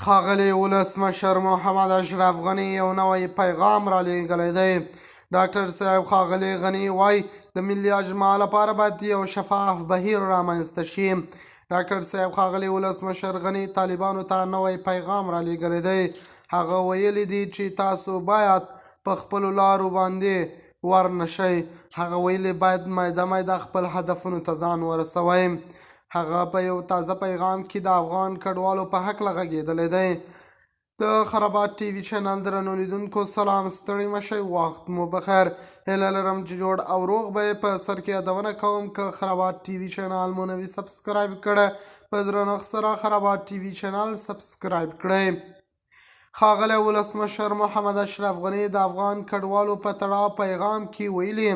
ښاغلي ولسمشر محمد اشرف غني یو نوی پیغام رالیږلی دی. ډاکټر صاحب ښاغلی غني وایي، د ملي اجماع لپاره باید یو شفاف بهیر رامنځته شي. ډاکټر صاحب ښاغلي ولسمشر غني طالبانو ته نوی پیغام رالیږلی دی. هغه ویلي دي چې تاسو باید په خپلو لارو باندې ورنشئ. هغه ویلي باید میده میده خپل هدفونو ته ځان ورسوئ. هغه په یو تازه پیغام کې د افغان کډوالو په هکله غږېدلی دی. د خرابات ټي وي چینل درنو لیدونکو سلام، ستړي مه شئ، وخت مو بخیر. هیله لرم چې جوړ او روغ به یې. په سر کې یادونه کوم، که خرابات ټي وي چینل مو نوي subscribe کړی، په درنښت سره خرابات ټي وي چینل subscribe کړئ. ښاغلی ولسمشر محمد اشرف غني د افغان کډوالو په تړاو پیغام کې ویلي،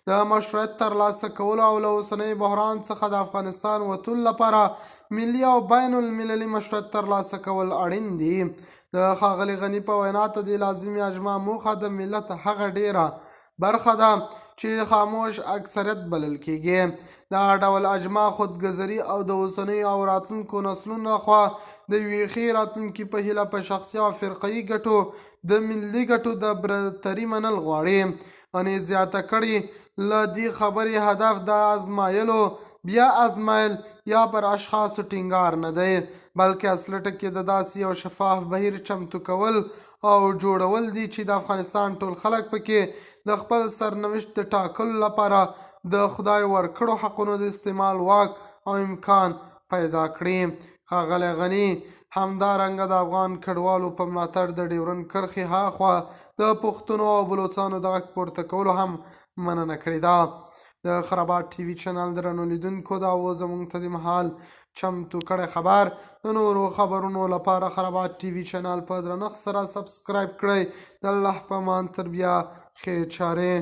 د مشروعیت ترلاسه کولو او له اوسنۍ بحران څخه د افغانستان وتلو لپاره ملي او بین المللي مشروعیت ترلاسه کول اړین دي. د ښاغلي غني په وینا، د دې لازمي اجماع موخه د ملت هغه ډېره برخه ده چې خاموش اکثریت بلل کېږي. دا ډول اجماع خودګذري او د اوسنیو او راتلونکو نسلونو لخوا د یوې ښې راتلونکې په هیله په شخصي او فرقه یي ګټو د ملي ګټو د برتري منل غواړي. غني زیاته کړې، له دې خبرې هدف د ازمایلو، بیا ازمایل یا پر اشخاصو ټینګار نه دی، بلکې اصلي ټکی د داسې یو شفاف بهیر چمتو کول او جوړول دي چې د افغانستان ټول خلک پکې د خپل سرنوشت د ټاکلو لپاره د خدای ورکړو حقونو د استعمال واک او امکان پیدا کړي. ښاغلی غني همدارنګه د افغان کډوالو په ملاتړ د ډیورنډ کرښې هاخوا د پښتنو او بلوڅانو د غږ پورته کولو هم مننه کړې ده. د خرابات ټي وي چینل درنو لیدونکو، دا و زموږ ته د مهال چمتو کړی خبر. د نورو خبرونو لپاره خرابات ټي وي چینل په درنښت سره subscribe کړئ. د الله په امان، تر بیا، ښې چارې.